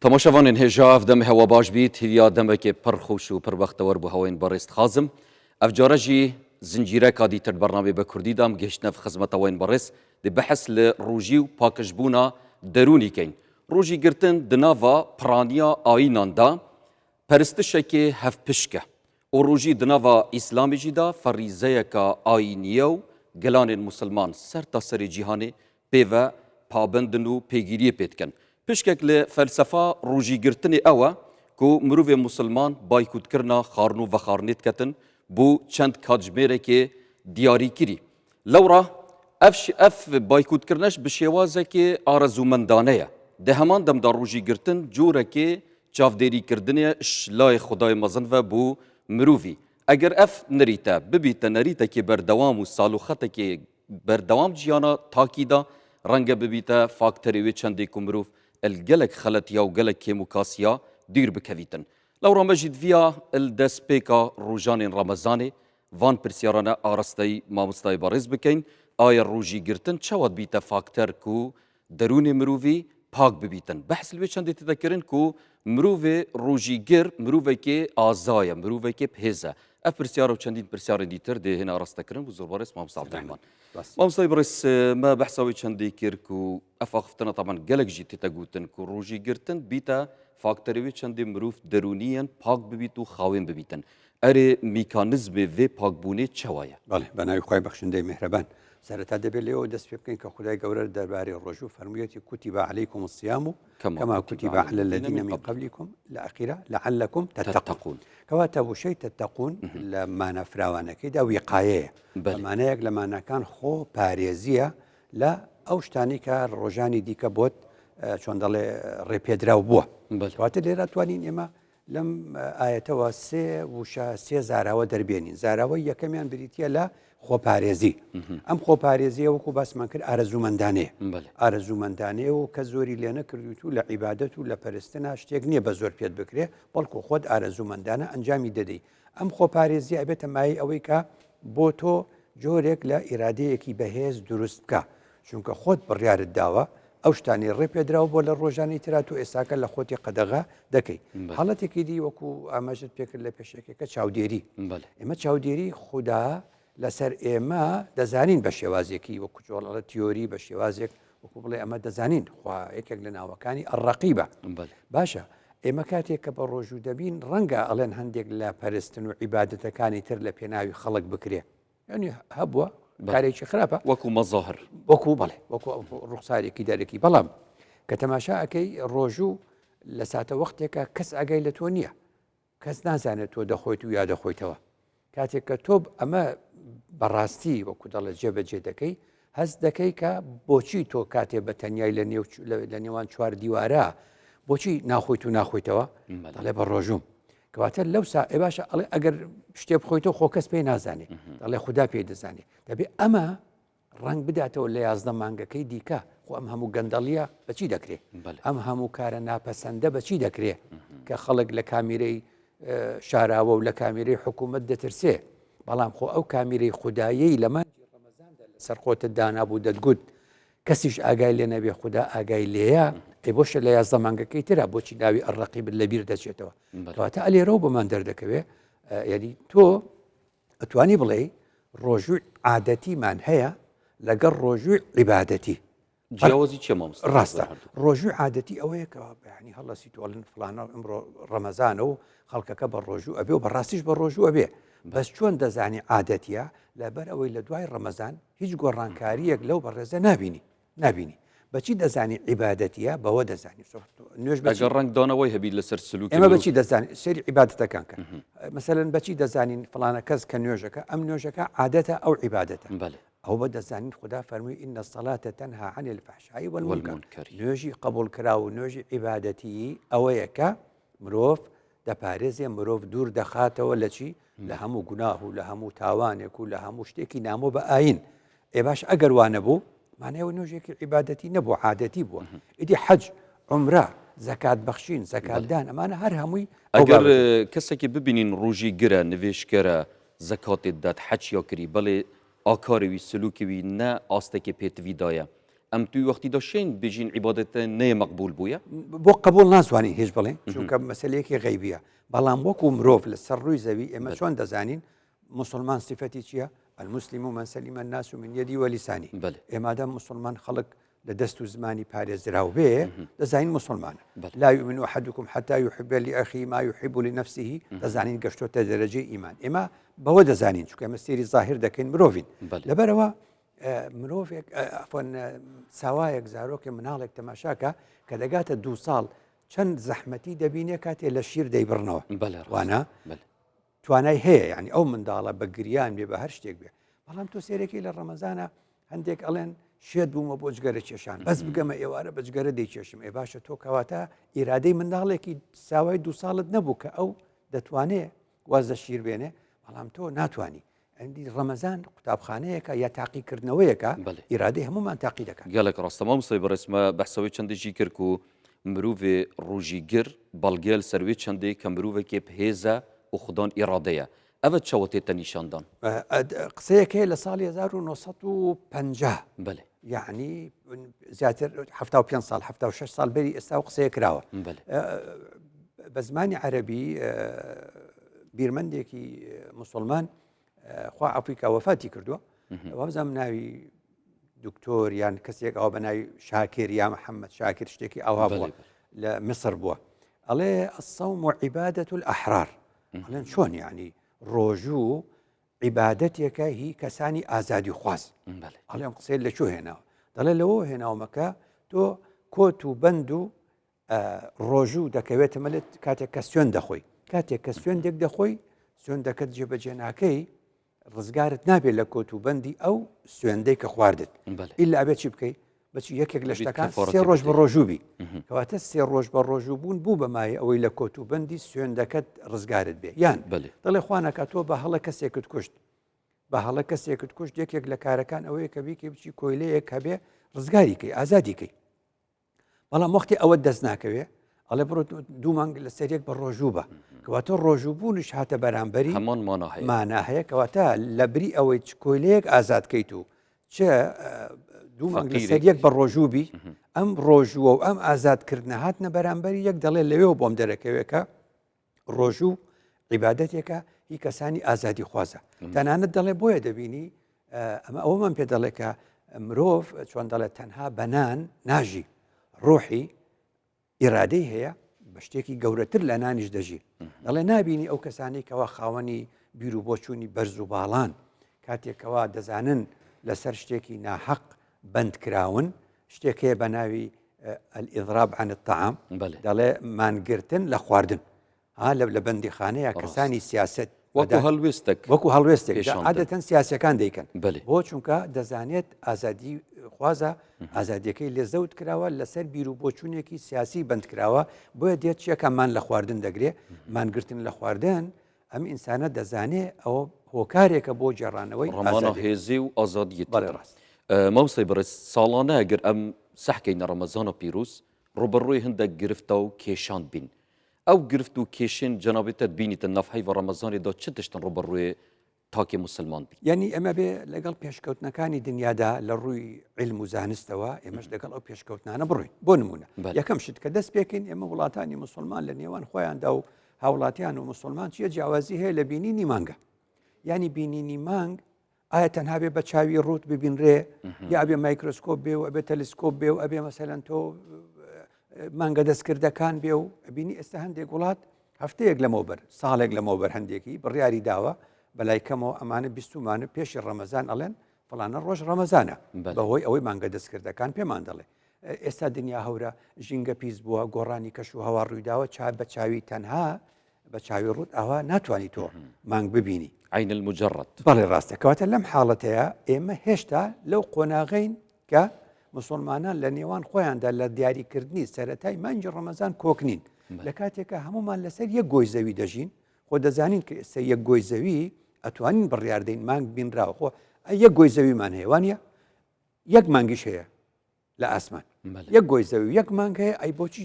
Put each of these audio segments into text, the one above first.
تەماشەڤانên hêja ev dem hewa baş bît hêviya demekê pir xweş û pir bextewer bû hewayên berêz dixwazim. Ev care jî zincîreka dîtir bernameyê bi kurdî de em gihiştine bi xizmeta wayên berêz dê behs li rojî û pakijbûna derûnî keyn. Rojî girtin di nava piraniya ayînan de perestişekê hevpişk e û rojî di nava îslamê jî de ferîzeyeka ayînî ye û gelanên misilman sertaserê cîhanê pê ve pabend in û pêgîriyê pê dikin. Pişkek li felsefa rojîgirtinê ew e ku mirovê misilman baykotkirina xwarin û vexwarinê diketin bo çend katjimêrekê diyarîkirî. Lewra ev ev baykotkirine bi şêwazekê arezûmendane ye. Di heman dem de rojîgirtin corekê çavdêrîkirdinê ye ji layê Xwedayê mezin ve bo mirovî. Eger ev nirîte bibîte nerîtekê berdewam û saloxetekê Berdewam jiyana takî de renge bibîte fakterê wê çendê ku mirov il gelek xeletiya û gelek kêm û kasiya dûr bikevîtin. Lewra me jî diviya il destpêka rojanên Remezanê van pirsiyarane arasteyî mamostayê berêz bikeyn, aye rojî girtin çawa dibîte fakter ku Derûnê mirovî pak bibîtin. Behs li wê çendê tê de kirin ku mirovê rojîgir mirovekê aza ye, mirovekê bihêz e. Ev pirsyar û çendîn pirsyarên dîtir dê hêna rastekirin bû zor berêz Mamosta Abdurehman. Mamostayê birêz me behsa wê çendê kir ku ev axiftina taban gelek jî tête gotin ku rojîgirtin bîte fakterê wê çendê mirov derûniyên pak bibît û xawên bibîtin. Erê mîkanizmê vê pakbûnê çawa ye? Belê, be navê Xwedê bexşindeyê mihreban. Sereta debê lêo dest pê bikin ke Xwedayê gewre li derbarê rojû fermûyetî kutîbe eleykum siyamu kema kutîbe alellezîne min qeblîkum li exîra leellekum tetteqûn. Kewate wuşey tetteqûn li mana firawanekê de wîqayeyê. Bi manayek li manakan xwe parêziye لە ئەو شتانەی کە ڕۆژانی دیکە بۆت چۆن دەڵێ ڕێپێدراو بووە. کەواتە لێرە توانین ئێمە لەم ئایەتەوە سێ وشە سێ زاراوە دەربێنین زاراوەی یەکەمیان بریتە لە خۆپارێزی ئەم خۆپارێزیە وەکو باسمان کرد ئارەزوومەندانێ ئارەزوومەندانێ و کە زۆری لێ نەکردویت و لە عیبادەت و لە پەرستنا شتێک نییە بە زۆر پێت بکرێ بەڵکو خۆت ئارەزوومەندانە ئەنجامی دەدەی ئەم خۆپارێزی ئەبێتە مای ئەوەی کە بۆ تۆ جۆرێک لە ئیرادەیەکی بەهێز دروست بکە چونکە خۆت بڕیارت داوە ئەو شتانەی ڕێ پێدراو بۆ لە ڕۆژانی ترا تۆ ئێستاکە لە خۆتی قەدەغە دەکەی حاڵەتێکی دی وەکو ئاماژت پێکرد لە پێشەکەکە چاودێری ئێمە چاودێری خودا لەسەر ئێمە دەزانین بە شێوازێکی وەکو جۆڵە تیۆری بە شێوازێک وەکو بڵێ ئەمە دەزانین خوا یەکێک لە ناوەکانی الرقیبە باشە ئێمە کاتێک کە بە ڕۆژوو دەبین ڕەنگە ئەڵێن هەندێک لە پەرستن و عیبادەتەکانی تر لە پێناوی خەڵک بکرێ ینی هەبووە کارێکی خراپە وەکو مەزاهر وەکو بڵێ وەکو ڕوخسارێکی دەرەکی بەڵام کە تەماشا ئەەکەی ڕۆژوو لە ساتە وەختێکە کەس ئاگای لە تۆ نییە کەس نازانێت تۆ دەخۆیت و یا دەخۆیتەوە کاتێک کە تۆ ئەمە بەڕاستی وەکو دەڵێ جێبەجێ دەکەی هەست دەکەی کە بۆچی تۆ کاتێ بە تەنیای لە نێو لە نێوان چوار دیوارە بۆچی ناخۆیت و ناخۆیتەوە دەڵێ بە ڕۆژوم کەواتە لەو سا ئێ باشە ئەڵێ ئەگەر شتێ بخۆیتەوە خۆ کەس پێی نازانێ دەڵێ خودا پێی دەزانێ دەبێ ئەمە ڕەنگ بداتەوە لە 11 مانگەکەی دیکە خۆ ئەم هەموو گەندەڵیە بەچی دەکرێ ئەم هەموو کارە ناپەسەندە بەچی دەکرێ کە خەڵک لە کامیرەی شاراوە و لە کامیرەی حکوومەت دەترسێ بەڵام خۆ ئەو کامیرەی خودایەی لە مانگی ڕەمەزاندا لەسەر خۆتت دانابوو دەتگوت کەسیش ئاگای لێ نەبێ خودا ئاگای لێیە ئەی بۆشە لە 11 مانگەکەی ترا بۆچی ناوی الرقیب لەبیر دەچێتەوە کەواتە ئەلێرەوە بۆمان دەردەکەوێ یعنی تۆ ئەتوانی بڵێ ڕۆژووی عادەتیمان هەیە لەگەڵ ڕۆژووی عیبادەتی جیاوازی چیە مامۆستا؟ ڕاستە ڕۆژووی عادەتی ئەوەیە کە بەیانی هەڵەسی تۆڵن فلانە ئەمڕۆ ڕەمەزانە و خەڵکەکە بە ڕۆژوو ئەبێ و بەڕاستیش بە ڕۆژوو ئەبێ بەس چۆن دەزانی عادەتیە لەبەر ئەوەی لە دوای ڕەمەزان هیچ گۆڕانکاریەک لەو بەڕێزە نابینی نابینی بەچی دەزانی عیبادەتیە بەوە دەزانی نوێژ بەگەر ڕەنگدانەوەی هەبی لەسەر سلوک ئێمە بەچی دەزانین سەیری عیبادەتەکان کە مەسەلەن بەچی دەزانین فلانە کەس کە نوێژەکە ئەم نوێژەکە عادەتە ئەو عیبادەتە بەڵێ ئەو بە دەزانین خودا فەرمووی ان الصلاة تنهی عن الفحشاء والمنکر نوێژی قبوڵکراو و نوێژی عیبادەتی ئەوەیە کە مرۆڤ دەپارێزێ مرۆڤ دوور دەخاتەوە لە چی لە هەموو گوناه و لە هەموو تاوانێک و لە هەموو شتێکی نامۆ بە ئاین ئێ باش ئەگەر وانەبوو مانایەوە نوێژێکی عیبادەتی نەبوو عادەتی بووە ئیدی حەج عمرە زەکات بەخشین زەکاتدان ئەمانە هەر هەمووی ئەگەر کەسێکی ببینین ڕۆژی گرە نوێژکەرە زەکاتێ دەدات حەج یا کری بەڵێ ئاکاری وی سلوکی وی نە ئاستێکی پێتڤی دایە. ئەم توی وەختی دا شێن بێژین عیبادەت تە نەیە مەقبول بوویە؟ بۆ قبوڵ ناتوانین هیچ بڵێین چونکە مەسەلەیەکی غەیبیە بەڵام وەکو مرۆڤ لەسەر ڕووی زەوی ئێمە چۆن دەزانین مسلمان سیفەتی چییە؟ المسلم من سلم الناس من يدی ولسانی ئێمادەم مسلمان خەڵک لە دەست و زمانی پارێزراو بێ دەزانین مسلمانە لا يؤمن أحدكم حتى يحب لأخيه ما يحب لنفسه دەزانین گەشتۆتە دەرەجەی ئیمان ئێمە بەوە دەزانین چونکە ئێمە سێری ظاهر دەکەین مرۆڤین لەبەرەوە مرۆڤێک ئەفۆن ساوایەک زارۆکێ مناڵێک تەماشاکە کە دەگاتە دو ساڵ چەند زەحمەتی دەبینێ کاتێ لە شیر دەیبڕنەوە وانە توانای هەیە یعنی ئەو منداڵە بە گریان بێ بە هەر شتێک بێ بەڵام تۆ سێرەکی لە ڕەمەزانە هەندێک ئەڵێن شێت بوومە بۆ جگەرە کێشان بەس بگەمە ئێوارە بە جگەرە دەیکێشم ئێ باشە تۆ کەواتە ئیرادەی منداڵێکی ساوای دو ساڵت نەبوو کە ئەو دەتوانێ واز لە شیر بێنێ بەڵام تۆ ناتوانی ئەندی ڕەمەزان قوتابخانەیەکە یا تاقیکردنەوەیەکە ئیرادەی هەمومان تاقی دەکات. گەلەک ڕاستە مامۆستای بەڕێز مە بەحسەوەی چەندێکی کرد کو مروڤێ ڕوژی گر بەڵگەل سەر وێ چەندێ کە مروڤەکێ پهێزە و خودان ئیڕادەیە ئەڤە چەوە تێتە نیشاندان؟ قسەیەک هەیە لە ساڵی 1950 بەلێ. یعنی زیاتر 75 ساڵ 76 ساڵ بەری ئێستا و قسەیە کراوە بە زمانی عەربی بیرمەندێکی مسلمان خوا ئەفریکا وەفاتی کردووە وابزانم ناوی دکتۆر یان کەسێک ئەوە بە ناوی شاکر یا محەممەد شاکر شتێکی ئاوا بووە لە میسر بووە ئەڵێ الصوم عبادة الأحرار ئەڵێن چۆن یعنی ڕۆژوو عیبادەتێکە هی کەسانی ئازادی خواز ئەڵێ ئەم قسەیە لە کوێ هێناوە دەڵێ لەوە هێناومەکە تۆ کۆت و بەند و ڕۆژوو دەکەوێتە ملت کاتێک کە سوێن دەخۆی کاتێک کە سوێندێک دەخۆی سوێندەکەت جێبەجێ ناکەی ڕزگارت نابێت لە کۆت و بەندی ئەو سوێندەی کە خواردت ئیلا ئەبێت چی بکەی بەچی یەکێک لە شتەکان سێ ڕۆژ بە ڕۆژوو بی کەواتە سێ ڕۆژ بە ڕۆژوو بوون بوو بە مایە ئەوەی لە کۆت و بەندی سوێندەکەت ڕزگارت بێ یان دەڵێ خوانەکە تۆ بە هەڵە کەسێکت کوشت بە هەڵە کەسێکت کوشت یەکێک لە کارەکان ئەوەیە کە بیکەی بچی کۆیلەیەک هەبێ ڕزگاری کەی ئازادی کەی بەڵام وەختی ئەوە دەست ناکەوێ ئەڵێ بڕۆ دوو مانگ لەسەر یەک بە ڕۆژوو بە کەواتە ڕۆژوو بوونیش هاتە بەرامبەری هەمان مانا هەیە مانا هەیە کەواتە لە بری ئەوەی چ کۆیلەیەک ئازاد کەیت و چ دوو مانگ لەسەر یەک بە ڕۆژوو بی ئەم ڕۆژووە و ئەم ئازادکردنە هاتنە بەرامبەری یەک دەڵێ لەوێ بۆم دەرەکەوێکە ڕۆژوو عیبادەتێکە هی کەسانی ئازادی خوازە تەنانەت دەڵێ بۆیە دەبینی ئەمە ئەوەمان پێ دەڵێ کە مرۆڤ چۆن دەڵێت تەنها بەنان ناژی ڕۆحی ئیرادەی هەیە بە شتێکی گەورەتر لە نانیش دەژی دەڵێ نابینی ئەو کەسانی کەوا خاوەنی بیر و بۆچوونی بەرز و باڵان کاتێکەوە دەزانن لەسەر شتێکی ناحەق بەند کراون شتێک هەیە بە ناوی الإضراب عن الطعام دەڵێ مانگرتن لە خواردن ها لە لە بەندیخانەیە کەسانی سیاست وەکو هەڵوێستێک وەکو هەڵوێستێک عادەتەن سیاسەکان دەیکەن بۆ چونکە دەزانێت ئازادی خوازە ئازادیەکەی لێ زەوت کراوە لەسەر بیر و بۆچوونێکی سیاسی بند کراوە بۆیە دێت چیەکە مان لە خواردن دەگرێ مانگرتن لە خواردن ئەم ئینسانە دەزانێ ئەوە هۆکارێکە بۆ گێڕانەوەی ڕەمانە هێزی و ئازادیت بەڵێ ڕاست. مامۆستای بەڕێز ساڵانە گەر ئەم سەحکەینە ڕەمەزانە پیرۆز ڕووبەڕووی هەندێک گرفتە و کێشان بین ئەو گرفت و کێشێن جەنابی تە دبینیتن ناف هەیڤە ڕەمەزانێ دا چ تشتن ڕووبەڕووێ تاکێ موسلمان بی؟ یانی ئێمە بێ لەگەڵ پێشکەوتنەکانی دنیادا لە ڕووی عیلم و زانستەوە ئێمەش لەگەڵ ئەو پێشکەوتنانە بڕۆین بۆ نمونە یەکەم شت کە دەست پێکەین ئێمە وڵاتانی مسلمان لە نێوان خۆیاندا و هاوڵاتیان و مسلمان چیە جیاوازی هەیە لە بینینی مانگە یانی بینینی مانگ ئایا تەنها بێ بە چاوی ڕوت ببینرێ یا ئەبێ مایکرۆسکۆپ بێ و ئەبێ تەلسکۆپ بێ و ئەبێ مەسەلەن تۆ مانگە دەستکردەکان بێ و ئەبینی ئێستا هەندێک وڵات هەفتەیەک لەمەوبەر ساڵێک لەمەوبەر هەندێکی بڕیاری داوە بەلای کەمەوە ئەمانە بیستومانە پێشی ڕەمەزان ئەڵێن فڵانە ڕۆژ ڕەمەزانە بەهۆی ئەوەی مانگە دەستکردەکان پێمان دەڵێ ئێستا دنیا هەورە ژینگە پیس بووە گۆڕانی کەش و هەوا ڕوویداوە چا بە چاوی تەنها بە چاوی ڕوت ئەوە ناتوانانی تۆ مانگ ببینی عین المجرد بەڵێ ڕاستە کەواتە لەم حاڵەتەیە ئێمە هێشتا لەو قۆناغین کە مسلمانان لە نێوان خۆیاندا لە دیاریکردنی سەتای مانگی ڕەمەزان کۆک نین لە کاتێکە هەمومان لەسەر یەک گۆی زەوی دەژین خۆ دەزانین کە ئێستا یەک گۆی زەوی ئەتوانین بڕیاردەین مانگ بینراوە خۆ یەک گۆی زەویمان هەیە وانە یەک مانگیش هەیە لە ئاسمان یەک گۆی زەوی یەک مانگ هەیە ئەی بۆچی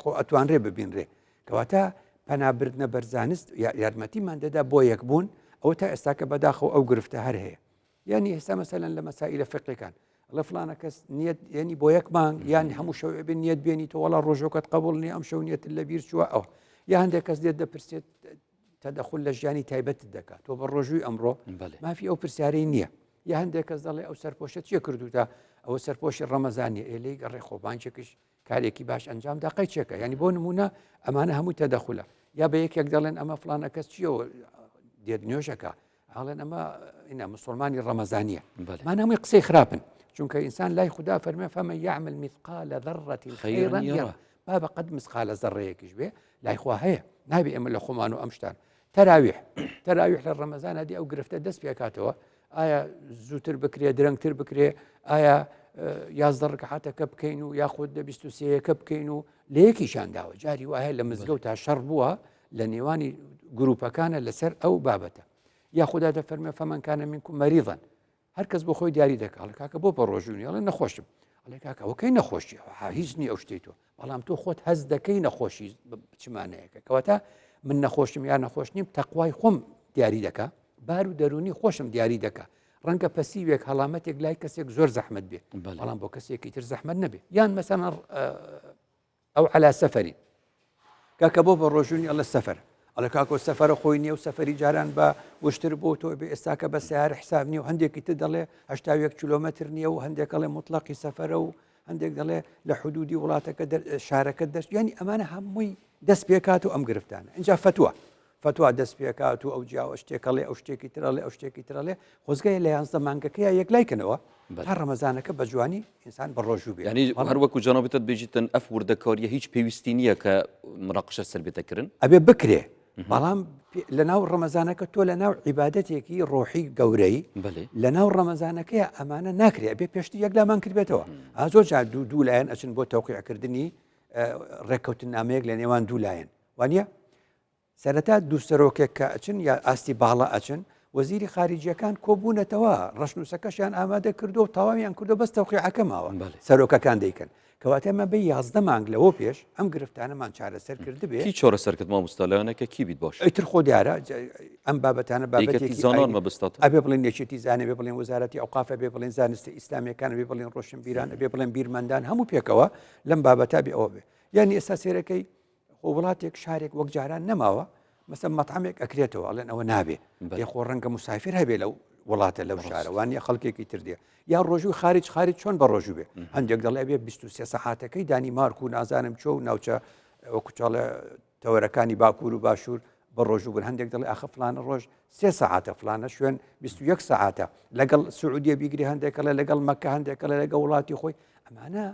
خۆ ئەتوانرێ ببینرێ کەواتە پەنابردنە بەرزانست یارمەتیمان دەدا بۆ یەکبوون ئەوە تا ئێستاکە بەداخەوە ئەو گرفتە هەر هەیە یعنی ئێستا مەسەلەن لە مەسائلە فقهیەکان. ئەڵێ فلانە کەس نیەت یعنی بۆ یەک مانگ یان هەموو شەو بێ نیەت بێنی تۆ وەڵا ڕۆژەکەت قبول نیە ئەم شەو نیەت لە بیر چووە ئەوە یا هەندێک کەس دێت دەپرسێت تەدەخول لە ژیانی تایبەتت دەکات تۆ بە ڕۆژووی ئەمڕۆ مافی ئەو پرسیارەی نییە یا هەندێک کەس دەڵێ ئەو سەرپۆشە چیە کردوتە ئەوە سەرپۆشی ڕەمەزانیە ئێ لێی گەڕێ خۆ بانکێکیش کارێکی باش ئەنجام دا قەی چێکە ینی بۆ نمونە ئەمانە هەموو تەدەخولە یا بە یەکێک دەڵێن ئەمە فلانە کەس چیەوە دێت نوێژەکە ئاڵێن ئەمە ئینا مسلمانی ڕەمەزانیە من هەمووی قسەی خراپن چونکە ئینسان لای خوددا فەرمێ فمن يعمل مثقال ذرة خيرا يره با بە قەد مسقالە زەڕەیەکیش بێ لای خوا هەیە نابێ ئێمە لە خۆمان و ئەم شتان تەراویح تەراویح لە ڕەمەزان هەدی ئەو گرفتە دەست پێکاتەوە ئایا زووتر بکرێ درەنگتر بکرێ ئایا 11 ڕکعاتەکە بکەین و یاخود لە 23ەکە بکەین و لە یەکیشان داوە جاری وایە لە مزگەوت تا شەڕ بووە لە نێوانی گروپەکانە لەسەر ئەو بابەتە یاخودا دەفەرمێ فمن كان منكم مريضا هەر کەس بۆ خۆی دیاری دەکا ئەڵێ کاکە بۆ بە ڕۆژوو نیە ئەڵێ نەخۆشم ئەڵێ کاکە ئەوە کەی نەخۆشی ها هیچ نیە ئەو شتەی تۆ بەڵام تۆ خۆت هەست دەکەی نەخۆشی چمانەیەکە کەواتە من نەخۆشم یا نەخۆش نیم تەقوای خۆم دیاری دەکا بار و دەرونی خۆشم دیاری دەکا ڕەنگە پەسیوێک هەڵامەتێک لای کەسێک زۆر زەحمت بێ بەڵام بۆ کەسێکی تر زەحمت نەبێ یان مەسەن ئەو عەلا سەفەری کاکە بۆ بە ڕۆژوونی ئەڵە سەفەر ئەڵێ کاکۆ سەفەرە خۆی نییە و سەفەری جاران بە وشتر بۆ تۆ بێ ئێستاکە بە سیار حساب نیە و هەندێکی تر دەڵێ 81 کیلۆمەتر نییە و هەندێک ئەڵێ مطلقی سەفەرە و هەندێک دەڵێ لە حدودی وڵاتەکە شارەکە دەست ینی ئەمانە هەمووی دەست پێکات و ئەم گرفتانە اینجا فتووە فەتوا دەست پێکات و ئەو جیاوە شتێکەڵێ ئەو شتێکی ترەڵێ ئەو شتێکی ترەڵێ خۆزگەیە لە یانزدە مانگەکەیا یەکلای کەنەوە تا ڕەمەزانەکە بە جوانی ئینسان بە ڕۆژوو بێ. یانی هەر وەکو جەنابتت بێژیتن ئەف وردەکاریە هیچ پێویستی نییە کە مناقشە سەر بێتە کرن؟ ئەبێ بکرێ بەڵام لە ناو ڕەمەزانەکە تۆ لە ناو عیبادەتێکی ڕۆحی گەورەی لە ناو ڕەمەزانەکەی ئەمانە ناکرێ ئەبێ پێشتر یەکلامان کردبێتەوە ئا زۆر جار دوو دوو لایەن ئەچن بۆ تەوقیعکردنی ڕێککەوتننامەیەک لە نێوان دوو لایەن وانە سەرەتا دوو سەرۆکێک کە ئەچن یا ئاستی باڵا ئەچن وەزیری خارجیەکان کۆبوونەتەوە ڕەشنووسەکەشیان ئامادە کردو و تەواویان کردو بەس تەوقیعەکە ماوە سەرۆکەکان دەیکەن کەواتە ئەمە بە 11 مانگ لەوە پێش ئەم گرفتانەمان چارەسەر کردبێ کی چارەسەر کرد مامۆستا لایەنەکە کی بیت باش ئیتر خۆ دیارە ئەم بابەتانە بابەتێکی زانان مەبەستات ئەبێ بڵێن یەکێتی زانێ بێ بڵێن وەزارەتی ئەوقاف بێ بڵێن زانستە ئیسلامیەکان بێ بڵێن ڕۆشنبیران ئەبێ بڵێن بیرمەندان هەموو پێکەوە لەم بابەتە بێ ئەوە بێ یعنی ئێستا سێرەکەی خۆ وڵاتێک شارێک وەک جاران نەماوە مەسە مەتعەمێک ئەکرێتەوە ئەڵێن ئەوە نابێ بێ خۆ ڕەنگە مسافر هەبێ لەو وڵاتە لەو شارەوان یا خەڵکێکی تر دێ یا ڕۆژوو خارج خارج چۆن بە ڕۆژوو بێ هەندێک دەڵێ بێ 23 سەعاتەکەی دانی مارک و نازانم چۆ و ناوچە وەکوچاڵە تەوەرەکانی باکوور و باشوور بە ڕۆژوو بن هەندێک دەڵێ ئاخە فلانە ڕۆژ سێ سەعاتە فلانە شوێن 21 سەعاتە لەگەڵ سعودیە بیگری هەندێکەڵێ لەگەڵ مەکە هەندێکەڵێ لەگە وڵاتی خۆی ئەمانە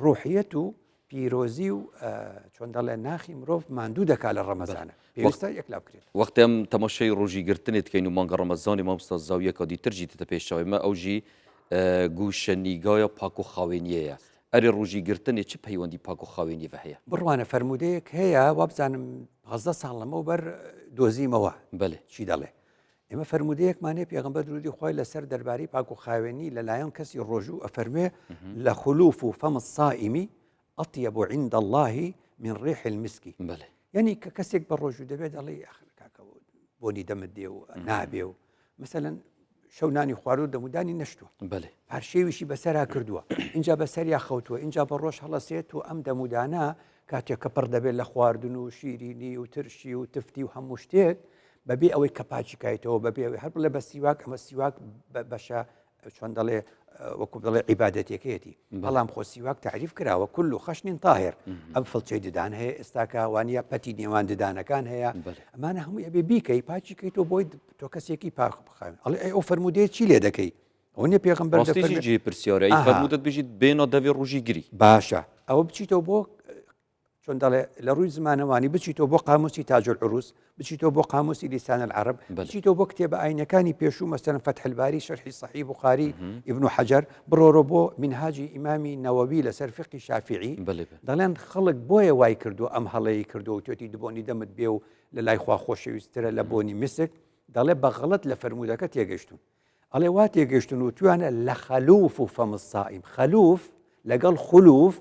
ڕوحیەت و پیرۆزی و چۆن دەڵێ ناخی مرۆڤ ماندوو دەکا لە ڕەمەزانە پێویستە یەکلا بکرێت. وەختێ ئەم تەماشای ڕۆژی گرتنێ دکەین و مانگە ڕەمەزانێ مامۆستا زاویەکا دیتر ژی تێتە پێش چاوێ مە ئەو ژی گوشە نیگایا پاک و خاوێنیەیە ئەرێ ڕۆژی گرتنێ چ پەیوەندی پاک و خاوێنیە ڤە هەیە؟ بڕوانە فەرموودەیەک هەیە وابزانم 15 ساڵ لەمەوبەر دۆزیمەوە بەلێ. چی دەڵێ ئێمە فەرموودەیەکمان هەیە پێغەمبەر درودی خوای لەسەر دەربارەی پاک و خاوێنی لەلایەن کەسی ڕۆژوو ئەفەرموێ لە خلوف و فم الصائم اطيب عند الله من ريح المسك بەڵێ یعنی کە کەسێک بە ڕۆژوو دەبێت دەڵێ ئاخر کاکە بۆنی دەمت دێ و نابێ و مثلا شەو نانی خواردو دەمودانی نەشتووە بەڵێ پارشێویشی بەسەرا کردووە اینجا بەسەریا خەوتووە اینجا بە ڕۆژ هەڵەسێت و ئەم دەمودانە کاتێک کە پڕ دەبێت لە خواردن و شیرینی و ترشی و تفتی و هەموو شتێک بەبێ ئەوەی کە پاکی کایتەوە بەبێ ئەوەی هەر بڵێ بە سیواک ئەمە سیواک بەشە چۆن دەڵێ وەکو دەڵێ عیبادەتەکەیەتی بەڵام خۆ سیواک تعریف کراوە كل خشن طاهر ئەم فڵچەی ددان هەیە ئێستاکە وانە پەتی نێوان ددانەکان هەیە ئەمانە هەمووی ئەبێ بیکەی پاکی کەیتەوە بۆی تۆ کەسێکی پاک بخاوێن ئەڵێ ئەی ئەو فەرموودەیە چی لێ دەکەی ئەوە نیە پێغەمبەر ڕاستیشی دەفەرمێ جێی پرسیارە ئەی ئەها. فەرموودەت بژیت بێنا دەڤێ ڕۆژی گری باشە ئەوە بچیتەوە بۆ چۆن دەڵێ لە ڕووی زمانەوانی بچیتەوە بۆ قاموسی تاج العروس بچیتەوە بۆ قاموسی لسان العرب بچیتەوە بۆ کتێبە ئاینەکانی پێشوو مەسەلەن فتح الباری شەرحی صحیح بخاری ابن حجر بڕۆرە بۆ منهاجی ئیمامی نەوەوی لەسەر فقی شافعی دەڵێن خەڵک بۆیە وای کردو ئەم هەڵەی کردو و توێتی دبۆنی دەمت بێ و لە لای خوا خۆشەویسترە لە بۆنی مسک دەڵێ بە غەڵەت لە فەرموودەکە تێگەشتون ئەڵێ وا تێگەشتن و توانە لە خەلوف و فەم الصائم خەلوف لەگەڵ خلوف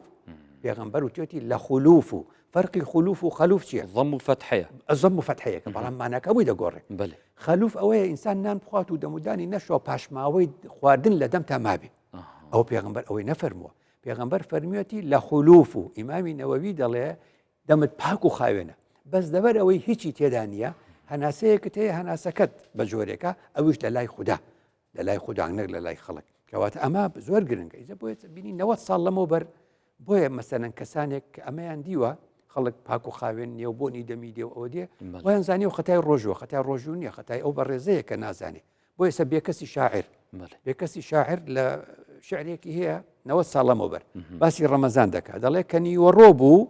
پێغەمبەر وتێتی لە خلوف و فەرقی خلوف و خەلوف چییە ضم و فەتحەیە ضم و فەتحەیەکە بەڵام ماناکە بووی دەگۆڕێ بەلێ خەلوف ئەوەیە ئینسان نان بخوات و دەمودانی نەشوە پاشماوەی خواردن لە دەم تا مابێ ئەو پێغمبەر ئەوەی نەفەرمووە پێغمبەر فەرمیەتی لە خلوف و ئیمامی نەوەوی دەڵێ دەمت پاک و خاوێنە بەس لەبەر ئەوەی هیچی تێدا نییە هەناسەیەکت هەیە هەناسەکەت بە جۆرێکە ئەوش لە لای خودا لە لای خودا نەک لە لای خەڵک کەواتە ئەمە زۆر گرنگە ئیزە بۆیە بینی 90 ساڵ لەمەوبەر بۆیە مەسەلەن کەسانێک کە ئەمەیان دیوە خەڵک پاک و خاوێن نیە و بۆنی دەمی دێ و ئەوە دێ وایان زانی و خەتای ڕۆژوە خەتای ڕۆژوو نییە خەتای ئەو بەڕێزەیە کە نازانێ بۆ ئێستا بێکەسی شاعر بێکەسی شاعر لە شعرێکی هەیە 90 ساڵ لەمەوبەر باسی ڕەمەزان دەکات دەڵێ کە نیوەڕۆ بوو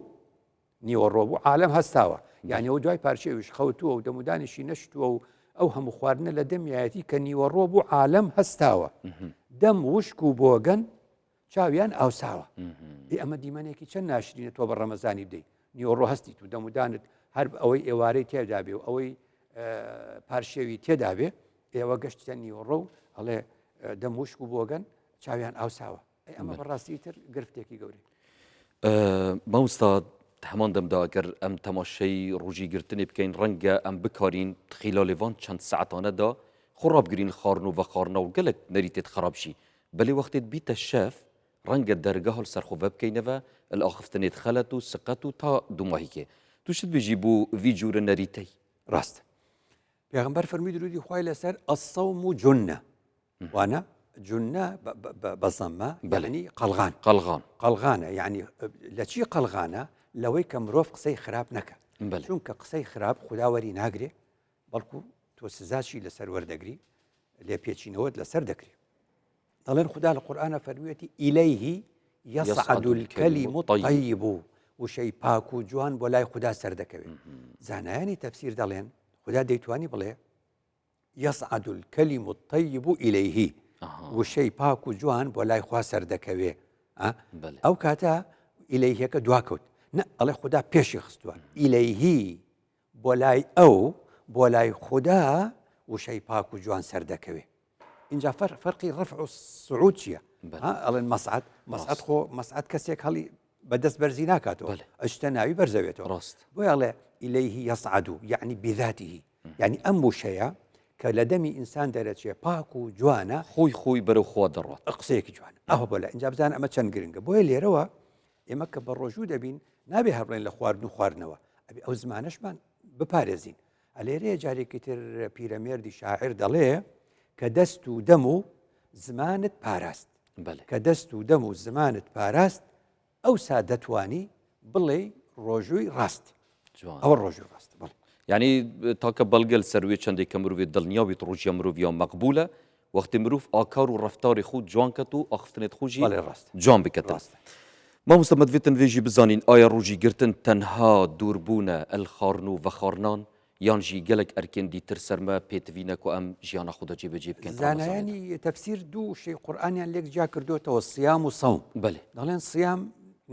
نیوەڕۆ بوو عالەم هەستاوە یعنی ئەو دوای پارچەویش خەوتووە و دەمودانیشی نەشتووە و ئەو هەموو خواردنە لە دەمیایەتی کە نیوەڕۆ بوو عالەم هەستاوە دەم وشک و بۆگەن چاویان ئاوساوە ئێ ئەمە دیمەنێکی چەند ناشرینە تۆ بە ڕەمەزانی بدەیت نیوەڕۆ هەستیت و دەمودانت هەر ئەوەی ئێوارەی تێدا بێ و ئەوەی پارشێوی تێدا بێ ئێوە گەشتە نیوەڕۆ و ئەڵێ دەم وشک و بۆگەن چاویان ئاوساوە ئەی ئەمە بەڕاستی تر گرفتێکی گەورەی. مامۆستا هەمان دەمدا گەر ئەم تەماشەی ڕۆژی گرتنی بکەین ڕەنگە ئەم بکارین خیلالێ ڤان چەند سەعاتانەدا خۆ ڕابگرین خارن و ڤەخارنە و گەلەک نەریتێت خەراب ژی بەلێ وەختێت بیتە شەف ڕەنگە دەرگا هەڵ سەر خۆ ڤەبکەینەڤە ال ئاخفتنێت خەلەت و سقەت و تا دوماهیکێ تو شت بێژی بو ڤی جورە نەریتەی؟ ڕاستە پێغەمبەر فەرمووی درودی خوای لەسەر الصوم جنە وانە جنە بە زەمە بەلنی قەلغان قەلغان قەلغانە یعنی لە چی قەلغانە لەوەی کە مرۆڤ قسەی خراپ نەکە چونکە قسەی خراپ خودداوەری ناگرێ بەڵکو تۆ سزاشی لەسەر وەردەگری لێپێچینەوەت لەسەر دەکرێت دەڵێن خودا لە قورئانا فەرموویەتی الیه یصعد الکلم الطیب وشەی پاک و جوان بۆ لای خودا سەردەکەوێت زانایانی تەفسیر دەڵێن خودا دەیتوانی بڵێ یصعد الکلم الطیب الیه وشەی پاک و جوان بۆ لای خوا سەردەکەوێ ئەو کاتە ئیلەیهەکە دواکەوت نە ئەڵێ خودا پێشی خستووە ئیلەیهی بۆ لای ئەو بۆ لای خودا وشەی پاک و جوان سەردەکەوێ اینجا فەر فەرقی ڕەفع و سعود چییە ئەڵێن مەسعد مەسعد خۆ مەسعد کەسێک هەڵی بەدەست بەرزی ناکاتەوە ئەشتە ناوی بەرزەوێتەوە ڕاست بۆ ئەڵێ ئیلەیه یەسعد یعنی بذاته یعنی ئەم وشەیە کە لە دەمی ئینسان دەرەچێ پاک و جوانە خۆی خۆی بەرەو خوا دەڕات قسەیەکی جوانە ئەوە بۆ لە اینجا بزانە ئەمە چەند گرنگە بۆیە لێرەوە ئێمە کە بە ڕۆژوو دەبین نابێ هەر بڵێن لە خواردن و خواردنەوە ئەبێ ئەو زمانەشمان بپارێزین ئەلێرەیە جارێکی تر پیرەمێردی شاعر دەڵێ کە دەست و دەم و زمانت پاراست کە دەست و دەم و زمانت پاراست ئەوسا دەتوانی بڵێی ڕۆژووی ڕاست ئەوە ڕۆژووی ڕاست بڵێ یعنی تاکە بەڵگەل سەروێ چەندێک کە مرۆڤ دڵنیا بیت ڕۆژیە مرۆڤیا مەقبولە وەختی مرۆڤ ئاکار و ڕەفتاری خود جوان کەت و ئاخفتنێت خوژی ڕاست جوان بکەتن ڕاستە. مامۆستا مەدڤێتن ڤێژی بزانین ئایا ڕوژی گرتن تەنها دووربوونە ئەل خارن و ڤەخارنان یان ژی گەلەک ئەرکێن دیتر سەرمە پێتڤینە کو ئەم ژیانا خودا جێبەجێ بکەین ڕەمەزانێدا. زانایانی تەفسیر دوو وشەی قورئانیان لێک جیا کردۆتەوە صیام و صوم. بەلێ. دەڵێن صیام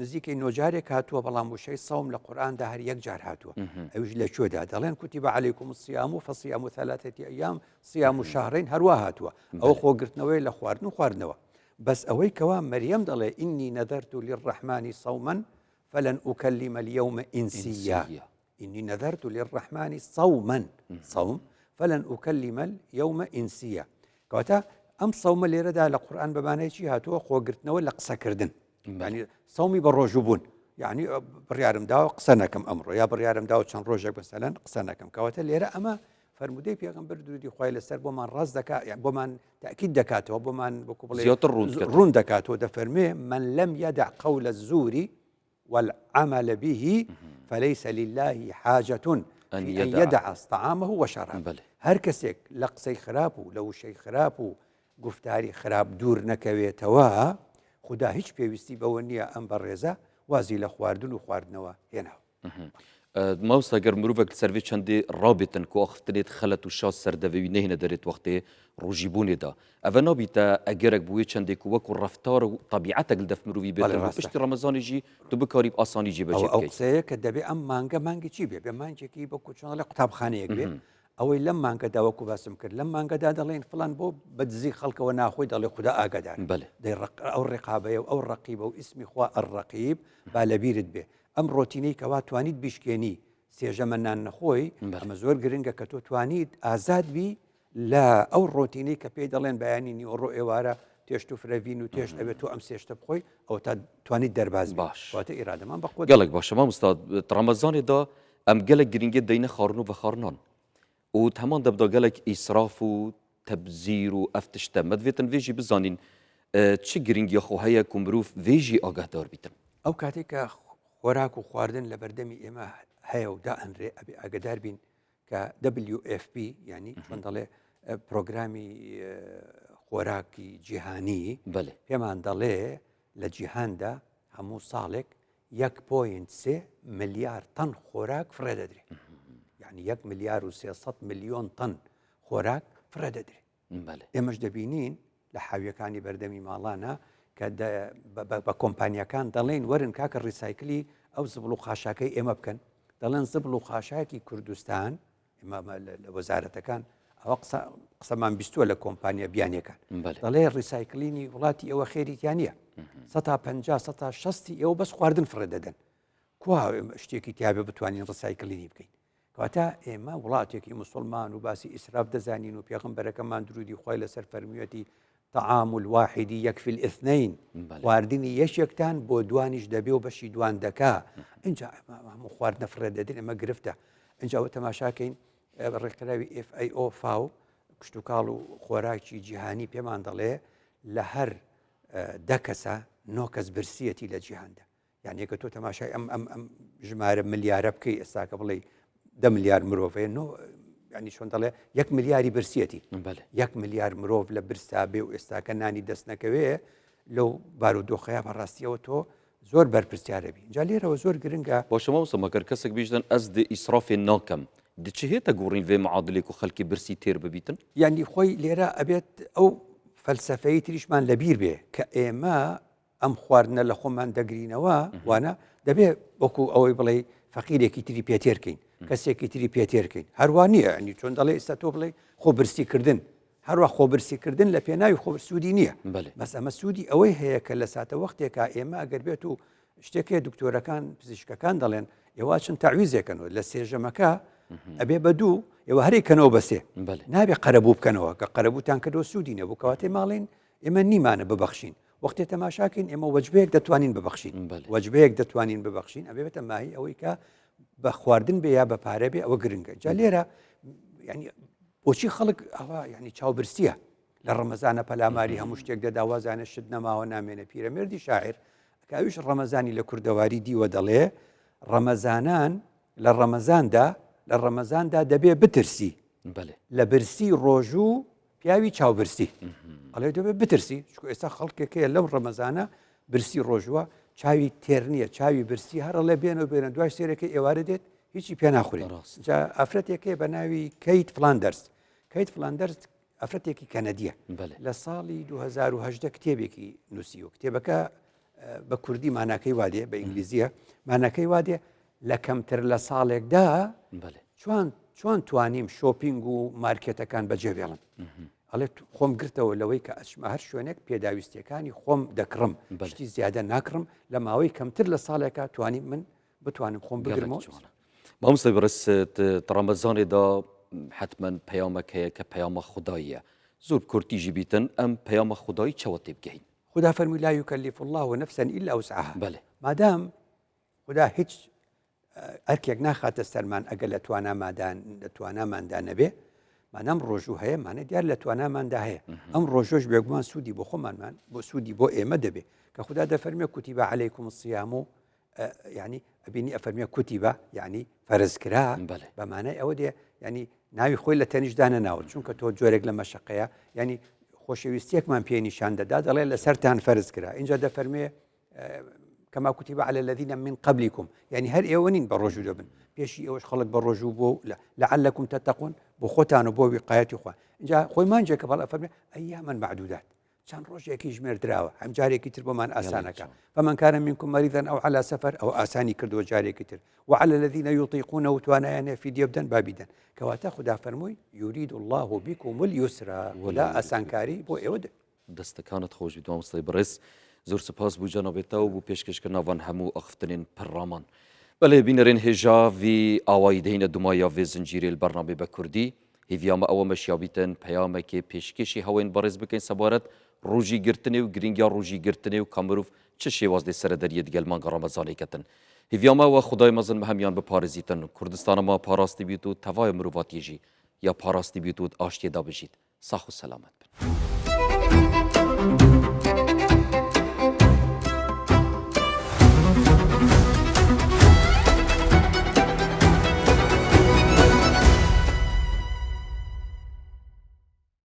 نزیکەی نۆ جارێک هاتووە بەڵام وشەی صوم لە قورئاندا هەر یەک جار هاتووە ئەویش لە کوێدا دەڵێن کتب علیکم الصیام فصیام ثلاثة ایام صیام شهرین هەروا هاتووە ئەوە خۆگرتنەوەی لە خواردن و خواردنەوە بەس ئەوەی کەوا مەریەم دەڵێ ئینی نەذەرت للرحمن صوما فلن أکلم اليوم إنسیا إني نذرت للرحمن صوما صوم فلن أکلم اليوم إنسیا کەواتە ئەم سەومە لێرەدا لە قورئان بەمانای چی هاتووە خۆگرتنەوە لە قسەکردن ینی سەومی بە ڕۆژوو بوون یعنی بڕیارم داوە قسە نەکەم ئەمڕۆ یا بڕیارم داوە چەند ڕۆژێک بەسەلەن قسە نەکەم کەواتە لێرە ئەمە فەرموودەی پێغەمبەر درودی خوای لەسەر بۆمان ڕاست دەکا یان بۆمان تاکید دەکاتەوە بۆمان وەکو بڵێ زیاتر ڕوون دەکاتەوە. ڕوون دەکاتەوە دەفەرموێ من لم يدع قول الزور والعمل به فليس لله حاجة أن في أن يدع يدع طعامه وشرابه بەلێ. هەر کەسێک لە قسەی خراپ و لە وشەی خراپ و گوفتاری خراپ دوور نەکەوێتەوە خودا هیچ پێویستی بەوە نییە ئەم بەڕێزە وازی لە خواردن و خواردنەوە هێناوە. مامۆستا گەر مرۆڤێک لەسەر vê çendê rabêtin ku axiftinêt xelet û şaş ser devê wî nehêne derêt wextê rojîbûnê de eve nabîte egerek bi wê çendê ku wekû reftar û tebîetek li def mirovî bêtin û piştî remezanê jî tu bikarî bi asanî cêbecê ئەو bikey. قسەیە کە دەبێ ئەم مانگە مانگی چی بێ؟ بێ مانگێکی وەکو چۆن دەڵێ قوتابخانەیەک بێ ئەوەی لەم مانگەدا وەکو باسم کرد لەم مانگەدا دەڵێن فڵان بۆ بە دزی خەڵکەوە ناخۆی دەڵێ خودا ئاگادارە بەلێ. دەی ڕق ئەو ڕقابەیە و ئەو ڕەقیبە و ئیسمی خوا الرقیب با لەبیرت بێ ئەم ڕۆتینەی کەوا توانیت بیشکێنی سێژەمە نان نەخۆی ئەمە زۆر گرنگە کە تۆ توانیت ئازاد بی لە ئەو ڕۆتینەی کە پێی دەڵێن بەیانی نیوەڕۆ ئێوارە تێشت و فرەڤین و تێشت ئەبێت تۆ ئەم سێشتە بخۆی ئەو تا توانیت دەرباز باش واتە ئیرادەمان بەقوت گەلک باشە مامۆستا ڕەمەزانێ دا ئەم گەلک گرنگی دەینە خواردن و ڤەخواردنان و هەمان دەبدا گەلک ئیسراف و تەبزیر و ئەف تشتە مەدڤێتن ڤێژی بزانین چ گرنگیا خۆ هەیە کو مروف ڤێژی ئاگاهدار بیتن. ئەو کاتێک کە خۆراک و خواردن لە بەردەمی ئێمە هەیە و دائەنرێ ئەبێ ئاگدار بین کە WFP یعنی چۆن دەڵێ پرۆگرامی خۆراکی جیهانی پێمان دەڵێ لە جیهاندا هەموو ساڵێک 1.3 ملیار تەن خۆراک فڕێ دەدرێ یعنی 1 ملیار و 300 میلیۆن تەن خۆراک فڕێ دەدرێ ئێمەش دەبینین لە حاویەکانی بەردەمی ماڵانە کە بە کۆمپانیەکان دەڵێن وەرن کاکە ڕیسایکلی ئەو زبڵ و خاشاکەی ئێمە بکەن دەڵێن زبڵ و خاشاکی کوردستان لە وەزارەتەکان ئەوە قسەمان بیستووە لە کۆمپانیا بیانەکان دەڵێ ڕیسایکلینی وڵاتی ئەوە خێریتیان نیە 150 160 ئێوە بەس خواردن فڕێ دەدەن کوا شتێکی تیاابێ بتوانین ڕیسایکلینی بکەین کەواتە ئێمە وڵاتێکی موسڵمان و باسی ئیسراف دەزانین و پێغەمبەرەکەمان درودی خوای لەسەر فەرموویەتی طعام الواحد یکفی الاثنین خواردنی یەکێکتان بۆ دوانیش دەبێ و بەشی دوان دەکا اینجا هەموو خواردنە فڕێ دەدەین ئەمە گرفتە اینجا ئەوە تەماشاکەین ڕێکخراوی FAO فاو کشتتوکاڵ و خۆراکی جیهانی پێمان دەڵێ لە هەر دە کەسە نۆ کەس برسیەتی لە جیهاندا یعنی کە تۆ تەماشای ئەم ئەم ئەم ژمارە ملیارە بکەی ئێستاکە بڵێ دە ملیار مرۆڤەیە نۆ ینی چۆن دەڵێ یەک ملیاری برسیەتی یەک ملیار مرۆڤ لە برسا بێ و ئێستاکە نانی دەست نەکەوێ لەو بارودۆخەیە بەڕاستیەوە تۆ زۆر بەرپرسیارەبی جا لێرەوە زۆر گرنگە باشە مامۆستا مەگەر کەسێک بیژدن ئەز دێ ئیسرافێ ناکەم دە چ هێتە گوڕین ڤێ معادلێک و خەلکی برسی تێر ببیتن؟ یعنی خۆی لێرە ئەبێت ئەو فەلسەفەی تریشمان لەبیر بێ کە ئێمە ئەم خواردنە لە خۆمان دەگرینەوە وانە دەبێ وەکو ئەوەی بڵێ فەقیرێکی تری پێتێرکەین کەسێکی تری پێتێرکەین هەروە نییە ئەنی چۆن دەڵێ ئێستا تۆ بڵێ خۆ برسیکردن هەروە خۆبرسیکردن لە پێناوی خۆ سوودی نییە بەس ئەمە سوودی ئەوەی هەیە کە لە ساتە وەختێکا ئێمە ئەگەر بێت و شتێکێ دکتۆرەکان پزیشکەکان دەڵێن ئێوە چن تەعویزێکەنەوە لە سێژەمەکە ئەبێ بە دوو ئێوە هەری کەنەوە بەسێ نابێ قەرەبوو بکەنەوە کە قەرەبووتان کردەوە سوودی نەبوو کەواتێ ماڵین ئێمە نیمانە ببەخشین وەختێ تەماشاکەین ئێمە وەجبەیەک دەتوانین ببەخشین وەجبەیەک دەتوانین ببەخشین ئەبێ بێتە ماهی ئەوەی کە بە خواردن بێ یا بە پارە بێ ئەوە گرنگە جا لێرە ینی بۆچی خەڵک ئەوە ینی چاوبرسیە لە ڕەمەزانە پەلاماری هەموو شتێک دەدا وازانە شت نەماوە نامێنە پیرەمێردی شاعر کە ئەویش ڕەمەزانی لە کوردەواری دیوە دەڵێ ڕەمەزانان لە ڕەمەزاندا لە ڕەمەزاندا دەبێ بترسی لە برسی ڕۆژوو پیاوی چاوبرسی ئەڵێ دەبێت بترسی چکو ئێستا خەڵکێک هەیە لەو ڕەمەزانە برسی ڕۆژوە چاوی تێر نییە چاوی برسی هەرڵێ بێن و بێنە دوای سێرەکە ئێوارە دێت هیچی پێ ناخورێت جا ئافرەتێکەیە بە ناوی کەیت فلاندەرس کەیت فلاندەرس ئافرەتێکی کەنەدیە لە ساڵی 2010 کتێبێکی نووسیوە کتێبەکە بە کوردی ماناکەی وادێ بە ئینگلیزیە ماناکەی وادێ لە کەمتر لە ساڵێکدا چۆن چۆن توانیم shopping و مارکێتەکان بەجێ بێڵم ئەڵێ خۆم گرتەوە لەوەی کە ئەچمە هەر شوێنێک پێداویستیەکانی خۆم دەکڕم بەشتی زیادە ناکڕم لە ماوەی کەمتر لە ساڵێکا توانی من بتوانم خۆم بگرمەوە مامۆستای بەڕێز ڕەمەزانێدا حتمما پەیامەک هەیە کە پەیامە خوداییە زۆر کورتیژی بیتن ئەم پەیامە خودایی چەوە تێبگەین خودا فەرمووی لا یکلف الله نفسا الا وسعها بەێ مادام خودا هیچ ئەرکێک ناخاتە سەرمان ئەگەر لە توانامادان لە تواناماندا نەبێ مادام ڕۆژوو هەیە مانە دیار لە تواناماندا هەیە ئەم ڕۆژۆش بێگومان سوودی بۆ خۆمانمان بۆ سوودی بۆ ئێمە دەبێ کە خودا دەفەرمێ كتب عليكم الصيام ینی ئەبینی ئەفەرمیە كتب یعنی فەرزکرا بەمانای ئەوە دێ ینی ناوی خۆی لە تەنیشدانە ناوە چونکە تۆ جۆرێک لە مەشقەیە ینی خۆشەویستیەکمان پێ نیشان دەدا دەڵێ لەسەرتان فەرز کرا اینجا دەفەرمێ كما كتب على الذين من قبلكم یعنی هەر ئێوە نین بە ڕۆژوو دەبن پێشی ئێوەش خەڵک بە ڕۆژوو بۆ لعلكم تتقون بۆ خۆتان و بۆ وقایەتی خوا اینجا خۆی مانجێکە بەڵ ئەفەرمێ أياما معدودات چەند ڕۆژێکی ژمێردراوە هەم جارێکی تر بۆمان ئاسانەکە فمن كان منكم مريضا أو على سفر ئەو ئاسانی کردووە جارێکی تر وعلى الذين يطيقونه توانایانە فیدیە بدەن بابیدەن کەواتە خودا فەرمووی يريد الله بكم اليسر ولا ئاسانکاری بۆ ئێوە دەوێت. دەستەکانت خۆش بیت مامۆستای بەڕێز زۆر سپاس بوو جەنابێ تە و بۆ پێشکەشکردنا ڤان هەموو ئاخفتنێن پر ڕامان بەلێ بینەرێن هێژا ڤی ئاوایی دهینە دومایا ڤێ زنجیرێل بەرنامەێ بە کوردی هیڤیا مە ئەوە مەشیا بیتن پەیامەکێ پێشکێشی هەوەین بەڕێز بکەین سەبارەت. ڕۆژی گرتنێ و گرنگیا ڕۆژی گرتنێ و کا مرۆڤ چ شێواز دێ سەرە دەریێ دگەل مانگا ڕەمەزانێ کەتن. هیڤیا مە وە خودای مەزن مە هەمیان بپارێزیتن، کوردستانە ما پاراستی بیت و تەڤایا مرۆڤاتیێ ژی یا پاراستی بیت و د ئاشتیێ دا بژیت. ساخ و سەلامەت بن.